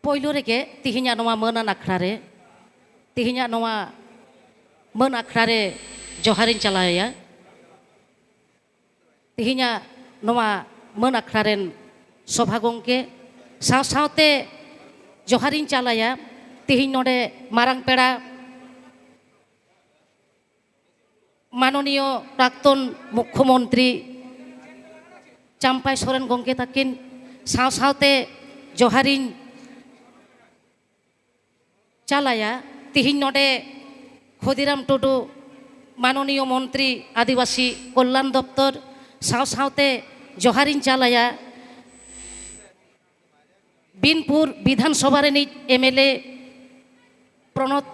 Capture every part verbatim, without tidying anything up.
ᱯᱳᱭᱞᱳ ᱨᱮᱜᱮ ᱛᱤᱦᱤᱧᱟᱜ ᱱᱚᱣᱟ ᱢᱟᱹᱱᱟᱱ ᱟᱠᱷᱲᱟ ᱨᱮ, ᱛᱤᱦᱤᱧᱟᱜ ᱱᱚᱣᱟ ᱢᱟᱹᱱ ᱟᱠᱷᱲᱟ ᱨᱮ ᱡᱚᱦᱟᱨᱤᱧ ᱪᱟᱞᱟᱭᱟ᱾ ᱛᱤᱦᱤᱧᱟᱜ ᱱᱚᱣᱟ ᱢᱟᱹᱱ ᱟᱠᱷᱲᱟ ᱨᱮᱱ ᱥᱚᱵᱷᱟ ᱜᱚᱢᱠᱮ ᱥᱟᱶ ᱥᱟᱶᱛᱮ ᱡᱚᱦᱟᱨᱤᱧ ᱪᱟᱞᱟᱭᱟ ᱛᱤᱦᱤᱧ ᱱᱚᱰᱮ ᱢᱟᱨᱟᱝ ᱯᱮᱲᱟ ᱢᱟᱱᱚᱱᱤᱭᱚ ᱯᱨᱟᱠᱛᱚᱱ ᱢᱩᱠᱷᱭᱚᱢᱚᱱᱛᱨᱤ ᱪᱟᱢᱯᱟᱭ ᱥᱚᱨᱮᱱ ᱜᱚᱢᱠᱮ ᱛᱟᱹᱠᱤᱱ ᱥᱟᱶ ᱥᱟᱶᱛᱮ ᱡᱚᱦᱟᱨᱤᱧ ᱪᱟᱞᱟᱭᱟ ᱛᱤᱦᱤᱧ ᱱᱚᱰᱮ ᱠᱷᱚᱫᱤᱨᱟᱢ ᱴᱩᱰᱩ ᱢᱟᱱᱚᱱᱤᱭᱚ ᱢᱚᱱᱛᱨᱤ ᱟᱹᱫᱤᱵᱟᱹᱥᱤ ᱠᱚᱞᱞᱟᱱ ᱫᱚᱯᱛᱚᱨ ᱥᱟᱶ ᱥᱟᱶᱛᱮ ᱡᱚᱦᱟᱨᱤᱧ ᱪᱟᱞᱟᱭᱟ ᱵᱤᱱᱯᱩᱨ ᱵᱤᱫᱷᱟᱱ ᱥᱚᱵᱷᱟ ᱨᱤᱱᱤᱡ ᱮᱢ ᱮᱞ ᱮ ᱯᱨᱚᱱᱚᱛ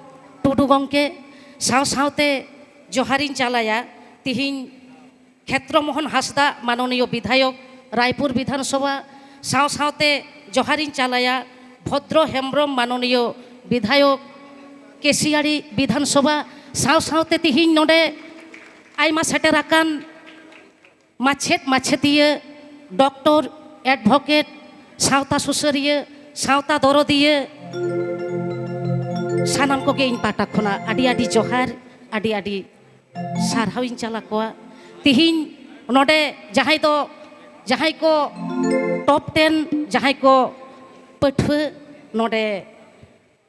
ᱴᱩᱰᱩ ᱜᱚᱢᱠᱮ ᱥᱟᱶ ᱥᱟᱶᱛᱮ ᱡᱚᱦᱟᱨᱤᱧ ᱪᱟᱞᱟᱭᱟ ᱛᱤᱦᱤᱧ ᱠᱷᱮᱛᱨᱚ ᱢᱳᱦᱚᱱ ᱦᱟᱸᱥᱫᱟ ᱢᱟᱱᱚᱱᱤᱭᱚ ᱵᱤᱫᱷᱟᱭᱚᱠ ᱨᱟᱭᱯᱩᱨ ᱵᱤᱫᱷᱟᱱ ᱥᱚᱵᱷᱟ ᱥᱟᱶ ᱥᱟᱶᱛᱮ ᱡᱚᱦᱟᱨᱤᱧ ᱪᱟᱞᱟᱭᱟ ᱵᱷᱚᱫᱨᱚ ᱦᱮᱢᱵᱨᱚᱢ ᱢᱟᱱᱚᱱᱤᱭᱚ ᱵᱤᱫᱷᱟᱭᱚᱠ ᱠᱮᱥᱤᱭᱟᱲᱤ ᱵᱤᱫᱷᱟᱱ ᱥᱚᱵᱷᱟ ᱥᱟᱶ ᱥᱟᱶᱛᱮ ᱛᱤᱦᱤᱧ ᱱᱚᱰᱮ ᱟᱭᱢᱟ ᱥᱮᱴᱮᱨ ᱟᱠᱟᱱ ᱢᱟᱪᱮᱫ ᱢᱟᱪᱮᱛᱤᱭᱟᱹ, ᱰᱚᱠᱴᱚᱨ, ᱮᱰᱵᱷᱚᱠᱮᱴ, ᱥᱟᱶᱛᱟ ᱥᱩᱥᱟᱹᱨᱤᱭᱟᱹ, ᱥᱟᱶᱛᱟ ᱫᱚᱨᱚᱫᱤᱭᱟᱹ, ᱥᱟᱱᱟᱢ ᱠᱚᱜᱮ ᱤᱧ ᱯᱟᱦᱴᱟ ᱠᱷᱚᱱᱟᱜ ᱟᱹᱰᱤ ᱟᱹᱰᱤ ᱡᱚᱦᱟᱨ, ᱟᱹᱰᱤ ᱟᱹᱰᱤ ᱥᱟᱨᱦᱟᱣᱤᱧ ᱪᱟᱞ ᱟᱠᱚᱣᱟ᱾ ᱛᱤᱦᱤᱧ ᱱᱚᱰᱮ ᱡᱟᱦᱟᱸᱭ ᱫᱚ, ᱡᱟᱦᱟᱸᱭ ᱠᱚ ᱴᱚᱯ ᱴᱮᱱ, ᱡᱟᱦᱟᱸᱭ ᱠᱚ ᱯᱟᱹᱴᱷᱩᱣᱟᱹ ᱱᱚᱰᱮ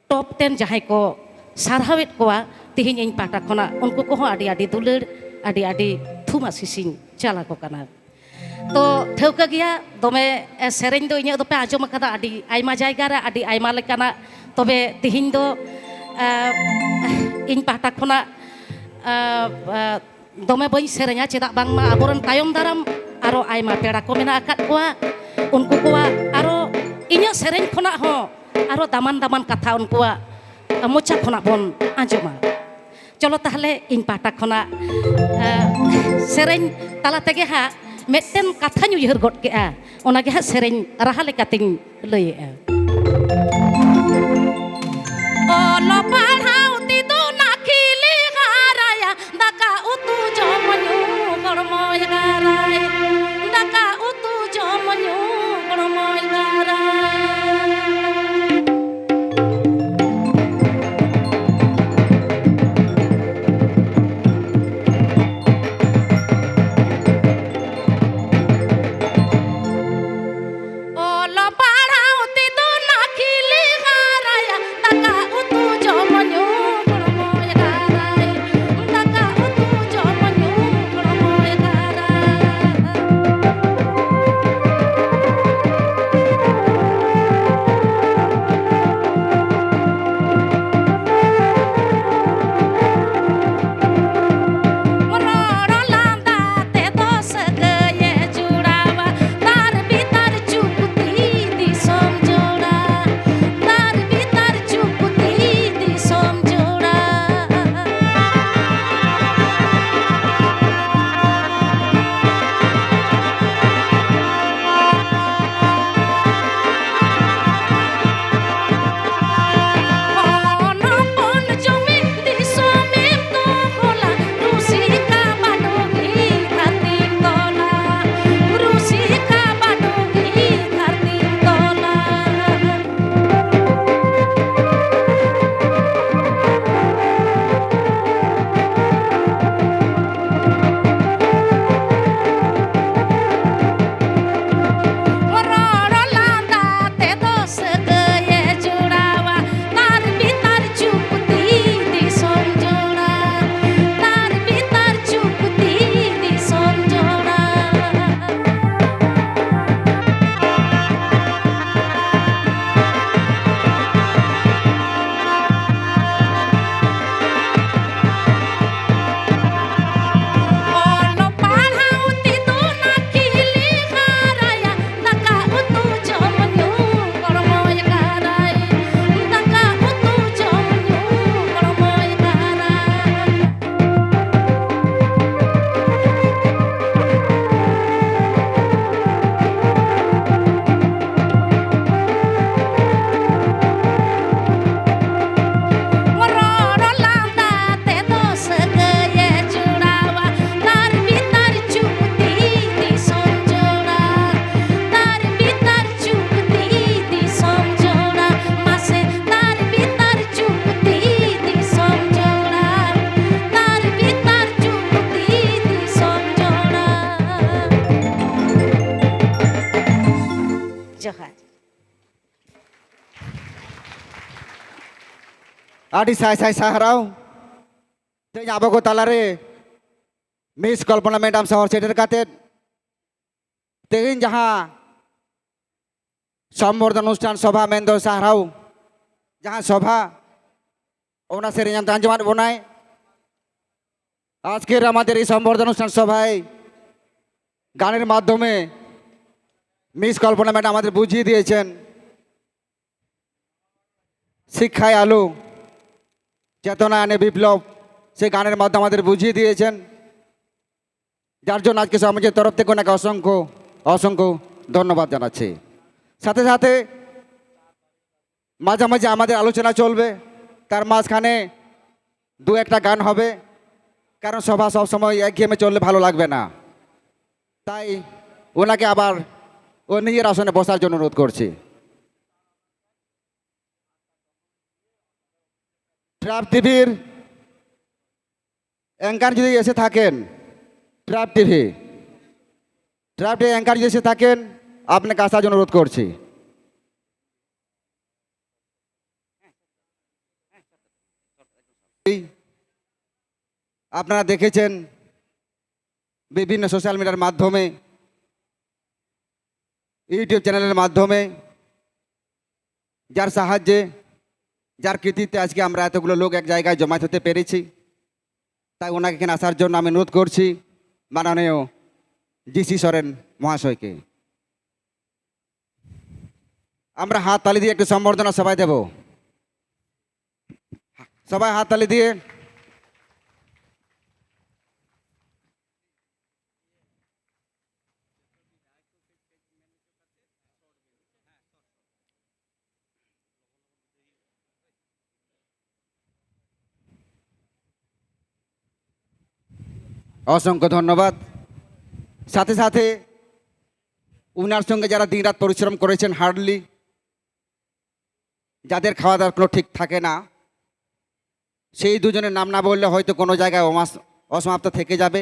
ᱴᱚᱯ ᱴᱮᱱ ᱡᱟᱦᱟᱸᱭ ᱠᱚ ᱥᱟᱨᱦᱟᱣᱮᱫ ᱠᱚᱣᱟ ᱛᱤᱦᱤᱧ ᱤᱧ ᱯᱟᱦᱴᱟ ᱠᱷᱚᱱᱟᱜ, ᱩᱱᱠᱩ ᱠᱚᱦᱚᱸ ᱟᱹᱰᱤ ᱟᱹᱰᱤ ᱫᱩᱞᱟᱹᱲ, ᱟᱹᱰᱤ ᱟᱹᱰᱤ ᱛᱷᱩᱢ ᱟᱥᱤᱥᱤᱧ ᱪᱟᱞ ᱟᱠᱚ ᱠᱟᱱᱟ᱾ ᱛᱚ ᱴᱷᱟᱹᱣᱠᱟᱹ ᱜᱮᱭᱟ, ᱫᱚᱢᱮ, ᱮ, ᱥᱮᱨᱮᱧ ᱫᱚ ᱤᱧᱟᱹᱜ ᱫᱚᱯᱮ ᱟᱸᱡᱚᱢ ᱟᱠᱟᱫᱟ ᱟᱹᱰᱤ ᱟᱭᱢᱟ ᱡᱟᱭᱜᱟ ᱨᱮ, ᱟᱹᱰᱤ ᱟᱭᱢᱟ ᱞᱮᱠᱟᱱᱟᱜ᱾ ᱛᱚᱵᱮ ᱛᱤᱦᱤᱧ ᱫᱚ, ᱮ, ᱤᱧ ᱯᱟᱦᱴᱟ ᱠᱷᱚᱱᱟᱜ, ᱮ, ᱮ, ᱫᱚᱢᱮ ᱵᱟᱹᱧ ᱥᱮᱨᱮᱧᱟ, ᱪᱮᱫᱟᱜ ᱵᱟᱝᱢᱟ ᱟᱵᱚᱨᱮᱱ ᱛᱟᱭᱚᱢ ᱫᱟᱨᱟᱢ ᱟᱨᱚ ᱟᱭᱢᱟ ᱯᱮᱲᱟ ᱠᱚ ᱢᱮᱱᱟᱜ ᱟᱠᱟᱫ ᱠᱚᱣᱟ, ᱩᱱᱠᱩ ᱠᱚᱣᱟᱜ ᱟᱨᱚ ᱤᱧᱟᱹᱜ ᱥᱮᱨᱮᱧ ᱠᱷᱚᱱᱟᱜ ᱦᱚᱸ ᱟᱨᱚ ᱫᱟᱢᱟᱱ ᱫᱟᱢᱟᱱ ᱠᱟᱛᱷᱟ ᱩᱱᱠᱩᱣᱟᱜ ᱢᱚᱪᱟ ᱠᱷᱚᱱᱟᱜ ᱵᱚᱱ ᱟᱸᱡᱚᱢᱟ᱾ ᱪᱚᱞᱚ ᱛᱟᱦᱞᱮ ᱤᱧ ᱯᱟᱦᱴᱟ ᱠᱷᱚᱱᱟᱜ, ᱮ, ᱥᱮᱨᱮᱧ ᱛᱟᱞᱟ ᱛᱮᱜᱮ ᱦᱟᱸᱜ ᱢᱤᱫᱴᱮᱱ ᱠᱟᱛᱷᱟᱧ ᱩᱭᱦᱟᱹᱨ ᱜᱚᱫ ᱠᱮᱜᱼᱟ, ᱚᱱᱟᱜᱮ ᱦᱟᱸᱜ ᱥᱮᱨᱮᱧ ᱨᱟᱦᱟ ᱞᱮᱠᱟᱛᱤᱧ ᱞᱟᱹᱭᱮᱜᱼᱟ᱾ ᱚᱞᱚᱜ ᱯᱟᱲᱦᱟᱣ ᱛᱮᱫᱚ ᱱᱟᱹᱠᱤᱞᱮ ᱦᱟᱨᱟᱭᱟ, ᱫᱟᱠᱟ ᱩᱛᱩ ᱡᱚᱢ ᱧᱩ ᱦᱚᱲᱢᱚᱭ ᱦᱟᱨᱟᱭ, ᱫᱟᱠᱟ ᱩᱛᱩ ᱡᱚᱢ ᱧᱩ ᱦᱚᱲᱢᱚᱭ ᱦᱟᱨᱟᱭ᱾ ᱟᱹᱰᱤ ᱥᱟᱭ ᱥᱟᱭ ᱥᱟᱨᱦᱟᱣ᱾ ᱛᱮᱦᱮᱧ ᱟᱵᱚ ᱠᱚ ᱛᱟᱞᱟᱨᱮ ᱢᱤᱥ ᱠᱚᱞᱯᱚᱱᱟ ᱢᱮᱰᱟᱢ ᱥᱚᱦᱚᱨ ᱥᱮᱴᱮᱨ ᱠᱟᱛᱮ ᱛᱮᱦᱮᱧ ᱡᱟᱦᱟᱸ ᱥᱚᱢᱵᱚᱨᱫᱷᱚᱱ ᱚᱱᱩᱥᱴᱷᱟᱱ ᱥᱚᱵᱷᱟ ᱢᱮᱱᱫᱚ ᱥᱟᱨᱦᱟᱣ ᱡᱟᱦᱟᱸ ᱥᱚᱵᱷᱟ, ᱚᱱᱟ ᱥᱮᱨᱮᱧ ᱟᱸᱡᱚᱢᱟᱫ ᱵᱚᱱᱟᱭ᱾ আজকের আমাদের এই সম্বর্ধনা অনুষ্ঠান সভায় গানের মাধ্যমে মিস কল্পনা ম্যাডাম আমাদের বুঝিয়ে দিয়েছেন শিক্ষায় আলো, চেতনা আনে বিপ্লব। সেই গানের মাধ্যমে আমাদের বুঝিয়ে দিয়েছেন, যার জন্য আজকে সমাজের তরফ থেকে ওনাকে অসংখ্য অসংখ্য ধন্যবাদ জানাচ্ছি। সাথে সাথে মাঝে মাঝে আমাদের আলোচনা চলবে, তার মাঝখানে দু একটা গান হবে, কারণ সভা সব সময় একঘেয়েমি চললে ভালো লাগবে না। তাই ওনাকে আবার ও নিজের আসনে বসার জন্য অনুরোধ করছি। ট্রাফ টিভির অ্যাঙ্কার যদি এসে থাকেন, trough TV, trough TV anchor যদি এসে থাকেন, আপনাকে আসার জন্য অনুরোধ করছি। এই আপনারা দেখেছেন বিভিন্ন সোশ্যাল মিডিয়ার মাধ্যমে, ইউটিউব চ্যানেলের মাধ্যমে, যার সাহায্যে, যার কৃতিত্বে আজকে আমরা এতগুলো লোক এক জায়গায় জমায়েত হতে পেরেছি। তাই ওনাকে এখানে আসার জন্য আমি অনুরোধ করছি মাননীয় জিসি সরেন মহাশয়কে। আমরা হাততালি দিয়ে একটু সম্বর্ধনা সবাই দেব। সবাই হাততালি দিয়ে। অসংখ্য ধন্যবাদ। সাথে সাথে ওনার সঙ্গে যারা দিনরাত পরিশ্রম করেছেন হার্ডলি, যাদের খাওয়া দাওয়ার কোনো ঠিক থাকে না, সেই দুজনের নাম না বললে হয়তো কোনো জায়গায় অমাস-, অসমাপ্ত থেকে যাবে।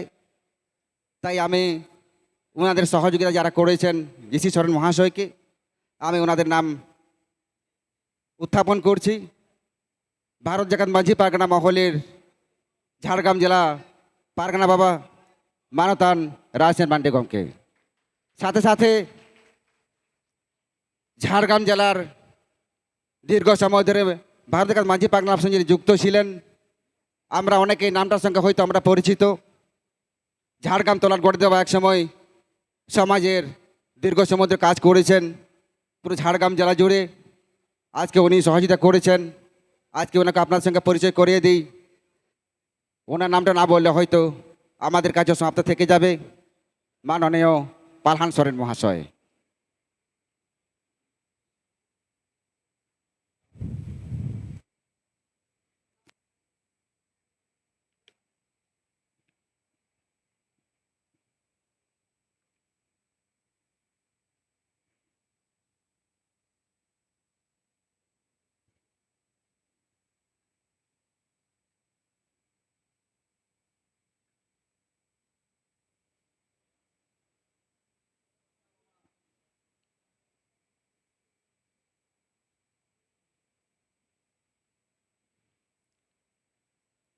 তাই আমি ওনাদের সহযোগিতা যারা করেছেন জিসি সরেন মহাশয়কে, আমি ওনাদের নাম উত্থাপন করছি। ᱵᱷᱟᱨᱚᱛ ᱡᱟᱠᱟᱛ ᱢᱟᱹᱡᱷᱤ ᱯᱟᱨᱜᱟᱱᱟ ᱢᱚᱦᱚᱞᱮᱨ ᱡᱷᱟᱲᱜᱨᱟᱢ ᱡᱮᱞᱟ ᱯᱟᱨᱜᱟᱱᱟ ᱵᱟᱵᱟ ᱢᱟᱱᱚᱛᱟᱱ ᱨᱟᱡᱽᱥᱮᱱ ᱢᱟᱱᱰᱤ ᱜᱚᱢᱠᱮ, ᱥᱟᱛᱷᱮ ᱥᱟᱛᱷᱮ ঝাড়গ্রাম জেলার দীর্ঘ সময় ধরে ভারত মাঝি পাগলা সঙ্গে যুক্ত ছিলেন। আমরা অনেকেই নামটার সঙ্গে হয়তো আমরা পরিচিত। ঝাড়গ্রাম তলার গড়ে দেওয়া এক সময় সমাজের দীর্ঘ সময় ধরে কাজ করেছেন পুরো ঝাড়গ্রাম জেলা জুড়ে। আজকে উনি সহযোগিতা করেছেন। আজকে ওনাকে আপনার সঙ্গে পরিচয় করিয়ে দিই। ওনার নামটা না বললে হয়তো আমাদের কাছে সমাপ্ত থেকে যাবে। মাননীয় পালহান সরেন মহাশয়।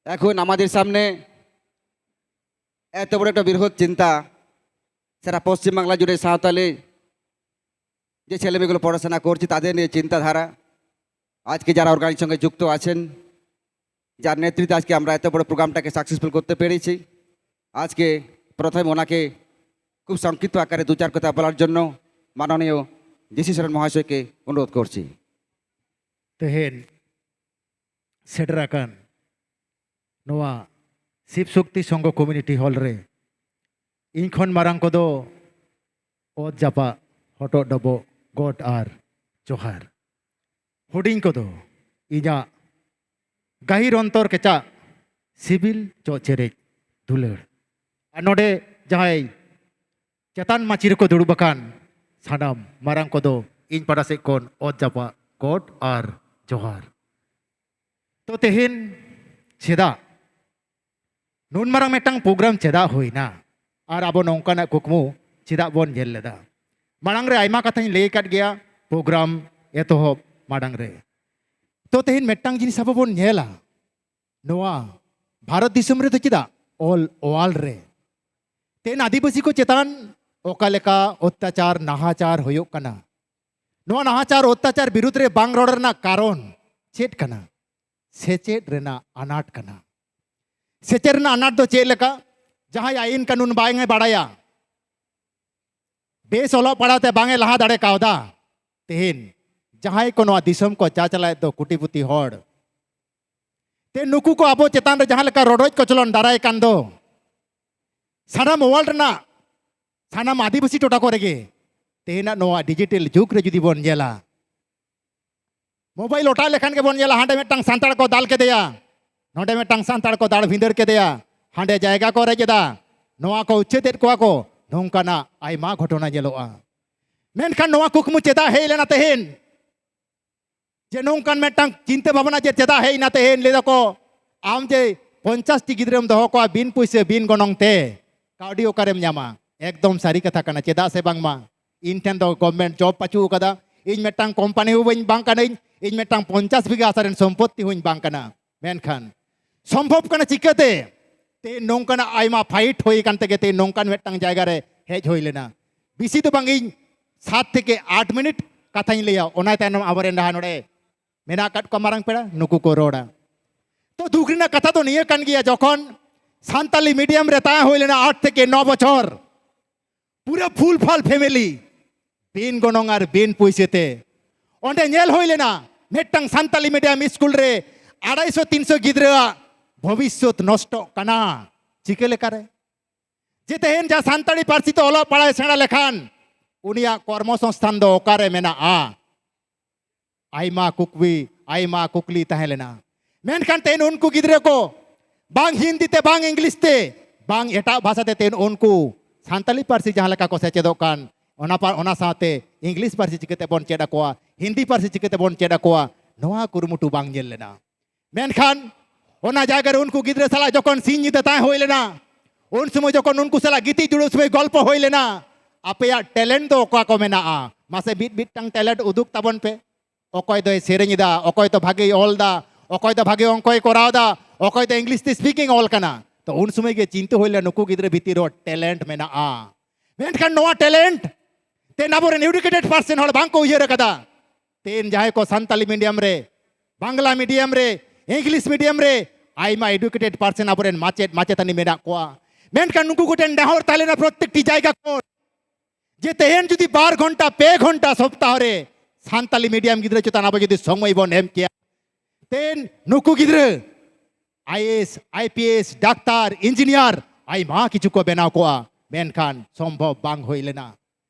এখন আমাদের সামনে এত বড় একটা বৃহৎ চিন্তা, সারা পশ্চিমবাংলা জুড়ে সাঁওতালি যে ছেলেমেয়েগুলো পড়াশোনা করছে, তাদের নিয়ে চিন্তাধারা। আজকে যারা অর্গানাইজেশন সঙ্গে যুক্ত আছেন, যার নেতৃত্বে আজকে আমরা এত বড় প্রোগ্রামটাকে সাকসেসফুল করতে পেরেছি। আজকে প্রথমে ওনাকে খুব সংক্ষিপ্ত আকারে দু চার কথা বলার জন্য মাননীয় জি সি সরেন মহাশয়কে অনুরোধ করছি। ᱛᱮᱦᱮᱧ ᱥᱮᱴᱮᱨ ᱟᱠᱟᱱ ᱱᱚᱣᱟ ᱥᱤᱵ ᱥᱚᱠᱛᱤ ᱥᱚᱝᱜᱷᱚ ᱠᱚᱢᱤᱭᱩᱱᱤᱴᱤ ᱦᱚᱞ ᱨᱮ ᱤᱧ ᱠᱷᱚᱱ ᱢᱟᱨᱟᱝ ᱠᱚᱫᱚ ᱚᱛ ᱡᱟᱯᱟᱜ, ᱦᱚᱴᱚᱜ ᱰᱚᱵᱚᱜ, ᱜᱚᱰ ᱟᱨ ᱡᱚᱦᱟᱨ᱾ ᱦᱩᱰᱤᱧ ᱠᱚᱫᱚ ᱤᱧᱟᱜ ᱜᱟᱹᱦᱤᱨ ᱚᱱᱛᱚᱨ ᱠᱮᱪᱟᱜ ᱥᱤᱵᱤᱞ ᱪᱚᱜ ᱪᱮᱨᱮᱡ ᱫᱩᱞᱟᱹᱲ᱾ ᱟᱨ ᱱᱚᱰᱮ ᱡᱟᱦᱟᱸᱭ ᱪᱮᱛᱟᱱ ᱢᱟᱹᱪᱤ ᱨᱮᱠᱚ ᱫᱩᱲᱩᱵ ᱟᱠᱟᱱ ᱥᱟᱱᱟᱢ ᱢᱟᱨᱟᱝ ᱠᱚᱫᱚ ᱤᱧ ᱯᱟᱦᱴᱟ ᱥᱮᱫ ᱠᱷᱚᱱ ᱚᱛ ᱡᱟᱯᱟᱜ ᱜᱚᱰ ᱟᱨ ᱡᱚᱦᱟᱨ᱾ ᱛᱚ ᱛᱮᱦᱮᱧ ᱪᱮᱫᱟᱜ ᱱᱩᱱ ᱢᱟᱨᱟᱝ ᱢᱤᱫᱴᱟᱝ ᱯᱨᱳᱜᱨᱟᱢ ᱪᱮᱫᱟᱜ ᱦᱩᱭᱱᱟ ᱟᱨ ᱟᱵᱚ ᱱᱚᱝᱠᱟᱱᱟᱜ ᱠᱩᱠᱢᱩ ᱪᱮᱫᱟᱜ ᱵᱚᱱ ᱧᱮᱞ ᱞᱮᱫᱟ? ᱢᱟᱲᱟᱝ ᱨᱮ ᱟᱭᱢᱟ ᱠᱟᱛᱷᱟᱧ ᱞᱟᱹᱭ ᱟᱠᱟᱫ ᱜᱮᱭᱟ ᱯᱨᱳᱜᱨᱟᱢ ᱮᱛᱚᱦᱚᱵ ᱢᱟᱲᱟᱝ ᱨᱮ᱾ ᱛᱚ ᱛᱮᱦᱮᱧ ᱢᱤᱫᱴᱟᱝ ᱡᱤᱱᱤᱥ ᱟᱵᱚ ᱵᱚᱱ ᱧᱮᱞᱟ, ᱱᱚᱣᱟ ᱵᱷᱟᱨᱚᱛ ᱫᱤᱥᱚᱢ ᱨᱮᱫᱚ ᱪᱮᱫᱟᱜ, all world ᱨᱮ ᱛᱮᱦᱮᱧ ᱟᱹᱫᱤᱵᱟᱹᱥᱤ ᱠᱚ ᱪᱮᱛᱟᱱ ᱚᱠᱟ ᱞᱮᱠᱟ ᱚᱛᱛᱟᱪᱟᱨ ᱱᱟᱦᱟᱪᱟᱨ ᱦᱩᱭᱩᱜ ᱠᱟᱱᱟ, ᱱᱚᱣᱟ ᱱᱟᱦᱟᱪᱟᱨ ᱚᱛᱛᱟᱪᱟᱨ ᱵᱤᱨᱩᱫᱽ ᱨᱮ ᱵᱟᱝ ᱨᱚᱲ ᱨᱮᱱᱟᱜ ᱠᱟᱨᱚᱱ ᱪᱮᱫ ᱠᱟᱱᱟ? ᱥᱮᱪᱮᱫ ᱨᱮᱱᱟᱜ ᱟᱱᱟᱴ ᱠᱟᱱᱟ᱾ ᱥᱮᱪᱮᱫ ᱨᱮᱱᱟᱜ ᱟᱱᱟᱴ ᱫᱚ ᱪᱮᱫ ᱞᱮᱠᱟ? ᱡᱟᱦᱟᱸᱭ ᱟᱭᱤᱱ ᱠᱟᱹᱱᱩᱱ ᱵᱟᱝ ᱮ ᱵᱟᱲᱟᱭᱟ, ᱵᱮᱥ ᱚᱞᱚᱜ ᱯᱟᱲᱦᱟᱣ ᱛᱮ ᱵᱟᱝ ᱮ ᱞᱟᱦᱟ ᱫᱟᱲᱮ ᱠᱟᱣᱫᱟ, ᱛᱮᱦᱮᱧ ᱡᱟᱦᱟᱸᱭ ᱠᱚ ᱱᱚᱣᱟ ᱫᱤᱥᱚᱢ ᱠᱚ ᱪᱟᱪᱞᱟᱭᱮᱫ ᱫᱚ ᱠᱩᱴᱤᱯᱩᱛᱤ ᱦᱚᱲ, ᱛᱮ ᱱᱩᱠᱩ ᱠᱚ ᱟᱵᱚ ᱪᱮᱛᱟᱱ ᱨᱮ ᱡᱟᱦᱟᱸ ᱞᱮᱠᱟ ᱨᱚᱰᱚᱡ ᱠᱚᱪᱞᱚᱱ ᱫᱟᱨᱟᱭ ᱠᱟᱱ ᱫᱚ, ᱥᱟᱱᱟᱢ world ᱨᱮᱱᱟᱜ ᱥᱟᱱᱟᱢ ᱟᱹᱫᱤᱵᱟᱹᱥᱤ ᱴᱚᱴᱷᱟ ᱠᱚᱨᱮ ᱜᱮ ᱛᱮᱦᱮᱧᱟᱜ ᱱᱚᱣᱟ ᱰᱤᱡᱤᱴᱟᱞ ᱡᱩᱜᱽ ᱨᱮ ᱡᱩᱫᱤ ᱵᱚᱱ ᱧᱮᱞᱟ, ᱢᱳᱵᱟᱭᱤᱞ ᱚᱴᱟᱜ ᱞᱮᱠᱷᱟᱱ ᱜᱮᱵᱚᱱ ᱧᱮᱞᱟ, ᱦᱟᱸᱰᱮ ᱢᱤᱫᱴᱟᱝ ᱥᱟᱱᱛᱟᱲ ᱠᱚ ᱫᱟᱞ ᱠᱮᱫᱮᱭᱟ, ᱱᱚᱰᱮ ᱢᱤᱫᱴᱟᱝ ᱥᱟᱱᱛᱟᱲ ᱠᱚ ᱫᱟᱞ ᱵᱷᱤᱸᱫᱟᱹᱲ ᱠᱮᱫᱮᱭᱟ, ᱦᱟᱸᱰᱮ ᱡᱟᱭᱜᱟ ᱠᱚ ᱨᱮᱡ ᱮᱫᱟ, ᱱᱚᱣᱟ ᱠᱚ ᱩᱪᱪᱷᱮᱫ ᱮᱫ ᱠᱚᱣᱟ ᱠᱚ, ᱱᱚᱝᱠᱟᱱᱟᱜ ᱟᱭᱢᱟ ᱜᱷᱚᱴᱚᱱᱟ ᱧᱮᱞᱚᱜᱼᱟ᱾ ᱢᱮᱱᱠᱷᱟᱱ ᱱᱚᱣᱟ ᱠᱩᱠᱢᱩ ᱪᱮᱫᱟᱜ ᱦᱮᱡ ᱞᱮᱱᱟ ᱛᱮᱦᱮᱧ? ᱡᱮ ᱱᱚᱝᱠᱟᱱ ᱢᱤᱫᱴᱟᱝ ᱪᱤᱱᱛᱟᱹ ᱵᱷᱟᱵᱽᱱᱟ ᱡᱮ ᱪᱮᱫᱟᱜ ᱦᱮᱡ ᱮᱱᱟ ᱛᱮᱦᱮᱧ? ᱞᱟᱹᱭ ᱫᱟᱠᱚ, ᱟᱢ ᱡᱮ ᱯᱚᱧᱪᱟᱥ ᱴᱤ ᱜᱤᱫᱽᱨᱟᱹᱢ ᱫᱚᱦᱚ ᱠᱚᱣᱟ ᱵᱤᱱ ᱯᱩᱭᱥᱟᱹ, ᱵᱤᱱ ᱜᱚᱱᱚᱝ ᱛᱮ, ᱠᱟᱹᱣᱰᱤ ᱚᱠᱟᱨᱮᱢ ᱧᱟᱢᱟ? ᱮᱠᱫᱚᱢ ᱥᱟᱹᱨᱤ ᱠᱟᱛᱷᱟ ᱠᱟᱱᱟ᱾ ᱪᱮᱫᱟᱜ ᱥᱮ ᱵᱟᱝᱢᱟ ᱤᱧ ᱴᱷᱮᱱ ᱫᱚ government job ᱯᱟᱹᱪᱩᱜ ᱟᱠᱟᱫᱟ, ᱤᱧ ᱢᱤᱫᱴᱟᱝ company ᱦᱚᱸ ᱵᱟᱹᱧ, ᱵᱟᱝ ᱠᱟᱹᱱᱟᱹᱧ, ᱤᱧ ᱢᱤᱫᱴᱟᱝ ᱯᱚᱧᱪᱟᱥ ᱵᱤᱜᱷᱟᱹ ᱦᱟᱥᱟ ᱨᱮᱱ ᱥᱚᱢᱯᱚᱛᱛᱤ ᱦᱚᱸᱧ ᱵᱟᱝ ᱠᱟᱱᱟ᱾ ᱢᱮᱱᱠᱷᱟᱱ ᱥᱚᱢᱵᱷᱚᱵ ᱠᱟᱱᱟ ᱪᱤᱠᱟᱹᱛᱮ? ᱛᱮ ᱱᱚᱝᱠᱟᱱᱟᱜ ᱟᱭᱢᱟ fight ᱦᱩᱭ ᱟᱠᱟᱱ ᱛᱮᱜᱮ ᱛᱮ ᱱᱚᱝᱠᱟᱱ ᱢᱤᱫᱴᱟᱝ ᱡᱟᱭᱜᱟ ᱨᱮ ᱦᱮᱡ ᱦᱩᱭ ᱞᱮᱱᱟ᱾ ᱵᱮᱥᱤ ᱫᱚ ᱵᱟᱝ, ᱤᱧ ᱥᱟᱛ ᱛᱷᱮᱠᱮ ᱟᱴ ᱢᱤᱱᱤᱴ ᱠᱟᱛᱷᱟᱧ ᱞᱟᱹᱭᱟ, ᱚᱱᱟ ᱛᱟᱭᱱᱚᱢ ᱟᱵᱚᱨᱮᱱ ᱡᱟᱦᱟᱸ ᱱᱚᱰᱮ ᱢᱮᱱᱟᱜ ᱟᱠᱟᱫ ᱠᱚᱣᱟ ᱢᱟᱨᱟᱝ ᱯᱮᱲᱟ, ᱱᱩᱠᱩ ᱠᱚ ᱨᱚᱲᱟ᱾ ᱛᱚ ᱫᱩᱠ ᱨᱮᱱᱟᱜ ᱠᱟᱛᱷᱟ ᱫᱚ ᱱᱤᱭᱟᱹ ᱠᱟᱱ ᱜᱮᱭᱟ, ᱡᱚᱠᱷᱚᱱ ᱥᱟᱱᱛᱟᱞᱤ medium ᱨᱮ ᱛᱟᱦᱮᱸ ᱦᱩᱭ ᱞᱮᱱᱟ ᱟᱴ ᱛᱷᱮᱠᱮ ᱱᱚ ᱵᱚᱪᱷᱚᱨ, ᱯᱩᱨᱟᱹ full fal family, ᱵᱤᱱ ᱜᱚᱱᱚᱝ ᱟᱨ ᱵᱤᱱ ᱯᱩᱭᱥᱟᱹ ᱛᱮ᱾ ᱚᱸᱰᱮ ᱧᱮᱞ ᱦᱩᱭ ᱞᱮᱱᱟ, ᱢᱤᱫᱴᱟᱝ ᱥᱟᱱᱛᱟᱞᱤ medium ᱥᱠᱩᱞ ᱨᱮ ᱟᱲᱟᱭᱥᱚ ᱛᱤᱱᱥᱚ ᱜᱤᱫᱽᱨᱟᱹᱣᱟᱜ ᱵᱷᱚᱵᱤᱥᱥᱚᱛ ᱱᱚᱥᱴᱚᱜ ᱠᱟᱱᱟ᱾ ᱪᱤᱠᱟᱹ ᱞᱮᱠᱟᱨᱮ? ᱡᱮ ᱛᱮᱦᱮᱧ ᱡᱟᱦᱟᱸ ᱥᱟᱱᱛᱟᱲᱤ ᱯᱟᱹᱨᱥᱤ ᱛᱮ ᱚᱞᱚᱜ ᱯᱟᱲᱦᱟᱣ ᱥᱮᱬᱟ ᱞᱮᱠᱷᱟᱱ ᱩᱱᱤᱭᱟᱜ ᱠᱚᱨᱢᱚ ᱥᱚᱝᱥᱛᱷᱟᱱ ᱫᱚ ᱚᱠᱟᱨᱮ ᱢᱮᱱᱟᱜᱼᱟ? ᱟᱭᱢᱟ ᱠᱩᱠᱞᱤ, ᱟᱭᱢᱟ ᱠᱩᱠᱞᱤ ᱛᱟᱦᱮᱸ ᱞᱮᱱᱟ᱾ ᱢᱮᱱᱠᱷᱟᱱ ᱛᱮᱦᱮᱧ ᱩᱱᱠᱩ ᱜᱤᱫᱽᱨᱟᱹ ᱠᱚ ᱵᱟᱝ ᱦᱤᱱᱫᱤ ᱛᱮ, ᱵᱟᱝ ᱤᱝᱞᱤᱥ ᱛᱮ, ᱵᱟᱝ ᱮᱴᱟᱜ ᱵᱷᱟᱥᱟ ᱛᱮ, ᱛᱮᱦᱮᱧ ᱩᱱᱠᱩ ᱥᱟᱱᱛᱟᱞᱤ ᱯᱟᱹᱨᱥᱤ ᱡᱟᱦᱟᱸ ᱞᱮᱠᱟ ᱠᱚ ᱥᱮᱪᱮᱫᱚᱜ ᱠᱟᱱ, ᱚᱱᱟ ᱯᱟ-, ᱚᱱᱟ ᱥᱟᱶᱛᱮ ᱤᱝᱞᱤᱥ ᱯᱟᱹᱨᱥᱤ ᱪᱤᱠᱟᱹ ᱛᱮᱵᱚᱱ ᱪᱮᱫ ᱟᱠᱚᱣᱟ, ᱦᱤᱱᱫᱤ ᱯᱟᱹᱨᱥᱤ ᱪᱤᱠᱟᱹ ᱛᱮᱵᱚᱱ ᱪᱮᱫ ᱟᱠᱚᱣᱟ, ᱱᱚᱣᱟ ᱠᱩᱨᱩᱢᱩᱴᱩ ᱵᱟᱝ ᱧᱮᱞ ᱞᱮᱱᱟ᱾ ᱢᱮᱱᱠᱷᱟᱱ ᱚᱱᱟ ᱡᱟᱭᱜᱟ ᱨᱮ ᱩᱱᱠᱩ ᱜᱤᱫᱽᱨᱟᱹ ᱥᱟᱞᱟᱜ ᱡᱚᱠᱷᱚᱱ ᱥᱤᱧ ᱧᱤᱫᱟᱹ ᱛᱟᱦᱮᱸ ᱦᱩᱭ ᱞᱮᱱᱟ, ᱩᱱ ᱥᱚᱢᱚᱭ ᱡᱚᱠᱷᱚᱱ ᱩᱱᱠᱩ ᱥᱟᱞᱟᱜ ᱜᱤᱛᱤᱡ ᱫᱩᱲᱩᱵ ᱥᱚᱢᱚᱭ ᱜᱚᱞᱯᱚ ᱦᱩᱭ ᱞᱮᱱᱟ, ᱟᱯᱮᱭᱟᱜ talent ᱫᱚ ᱚᱠᱟ ᱠᱚ ᱢᱮᱱᱟᱜᱼᱟ? ᱢᱟᱥᱮ ᱢᱤᱫ ᱢᱤᱫᱴᱟᱝ talent ᱩᱫᱩᱜ ᱛᱟᱵᱚᱱ ᱯᱮ᱾ ᱚᱠᱚᱭ ᱫᱚᱭ ᱥᱮᱨᱮᱧ ᱮᱫᱟ, ᱚᱠᱚᱭ ᱫᱚ ᱵᱷᱟᱜᱮᱭ ᱚᱞ ᱮᱫᱟ, ᱚᱠᱚᱭ ᱫᱚ ᱵᱷᱟᱜᱮ ᱚᱝᱠᱚᱭ ᱠᱚᱨᱟᱣ ᱮᱫᱟ, ᱚᱠᱚᱭ ᱫᱚ ᱤᱝᱞᱤᱥ ᱛᱮ ᱥᱯᱤᱠᱤᱝ ᱚᱞ ᱠᱟᱱᱟ᱾ ᱛᱚ ᱩᱱ ᱥᱚᱢᱚᱭ ᱜᱮ ᱪᱤᱱᱛᱟᱹ ᱦᱩᱭ ᱞᱮᱱᱟ, ᱱᱩᱠᱩ ᱜᱤᱫᱽᱨᱟᱹ ᱵᱷᱤᱛᱤᱨ ᱨᱮᱦᱚᱸ ᱴᱮᱞᱮᱱᱴ ᱢᱮᱱᱟᱜᱼᱟ᱾ ᱢᱮᱱᱠᱷᱟᱱ ᱱᱚᱣᱟ ᱴᱮᱞᱮᱱᱴ ᱛᱮᱦᱮᱧ ᱟᱵᱚᱨᱮᱱ ᱮᱰᱩᱠᱮᱴᱮᱰ ᱯᱟᱨᱥᱮᱱ ᱦᱚᱲ ᱵᱟᱝ ᱠᱚ ᱩᱭᱦᱟᱹᱨ ᱟᱠᱟᱫᱟ᱾ ᱛᱮᱦᱮᱧ ᱡᱟᱦᱟᱸᱭ ᱠᱚ ᱥᱟᱱᱛᱟᱞᱤ ᱢᱤᱰᱤᱭᱟᱢ ᱨᱮ, ᱵᱟᱝᱞᱟ ᱢᱤᱰᱤᱭᱟᱢ ᱨᱮ, ᱤᱝᱞᱤᱥ ᱢᱤᱰᱤᱭᱟᱢ ᱨᱮ ᱟᱭᱢᱟ ᱮᱰᱩᱠᱮᱴᱮᱰ ᱯᱟᱨᱥᱮᱱ ᱟᱵᱚᱨᱮᱱ ᱢᱟᱪᱮᱫ ᱢᱟᱪᱮᱛᱟᱱᱤ ᱢᱮᱱᱟᱜ ᱠᱚᱣᱟ, ᱢᱮᱱᱠᱷᱟᱱ ᱱᱩᱠᱩ ᱠᱚᱴᱷᱮᱱ ᱱᱮᱦᱚᱨ ᱛᱟᱦᱮᱸ ᱞᱮᱱᱟ ᱯᱨᱚᱛᱮᱠᱴᱤ ᱡᱟᱭᱜᱟ ᱠᱷᱚᱱ ᱡᱮ ᱛᱮᱦᱮᱧ ᱡᱩᱫᱤ ᱵᱟᱨ ᱜᱷᱚᱱᱴᱟ, ᱯᱮ ᱜᱷᱚᱱᱴᱟ ᱥᱚᱯᱛᱟᱦᱚ ᱨᱮ ᱥᱟᱱᱛᱟᱞᱤ ᱢᱤᱰᱤᱭᱟᱢ ᱜᱤᱫᱽᱨᱟᱹ ᱪᱮᱛᱟᱱ ᱟᱵᱚ ᱡᱩᱫᱤ ᱥᱚᱢᱚᱭ ᱵᱚᱱ ᱮᱢ ᱠᱮᱭᱟ, ᱛᱮᱦᱮᱧ ᱱᱩᱠᱩ ᱜᱤᱫᱽᱨᱟᱹ ᱟᱭᱮᱥ, ᱟᱭᱯᱤᱮᱥ, ᱰᱟᱠᱛᱟᱨ, ᱤᱧᱡᱤᱱᱤᱭᱟᱨ ᱟᱭᱢᱟ ᱠᱤᱪᱷᱩ ᱠᱚ ᱵᱮᱱᱟᱣ ᱠᱚᱜᱼᱟ, ᱢᱮᱱᱠᱷᱟᱱ ᱥᱚᱢᱵᱷᱚᱵ ᱵᱟᱝ ᱦᱩᱭ ᱞᱮᱱᱟ᱾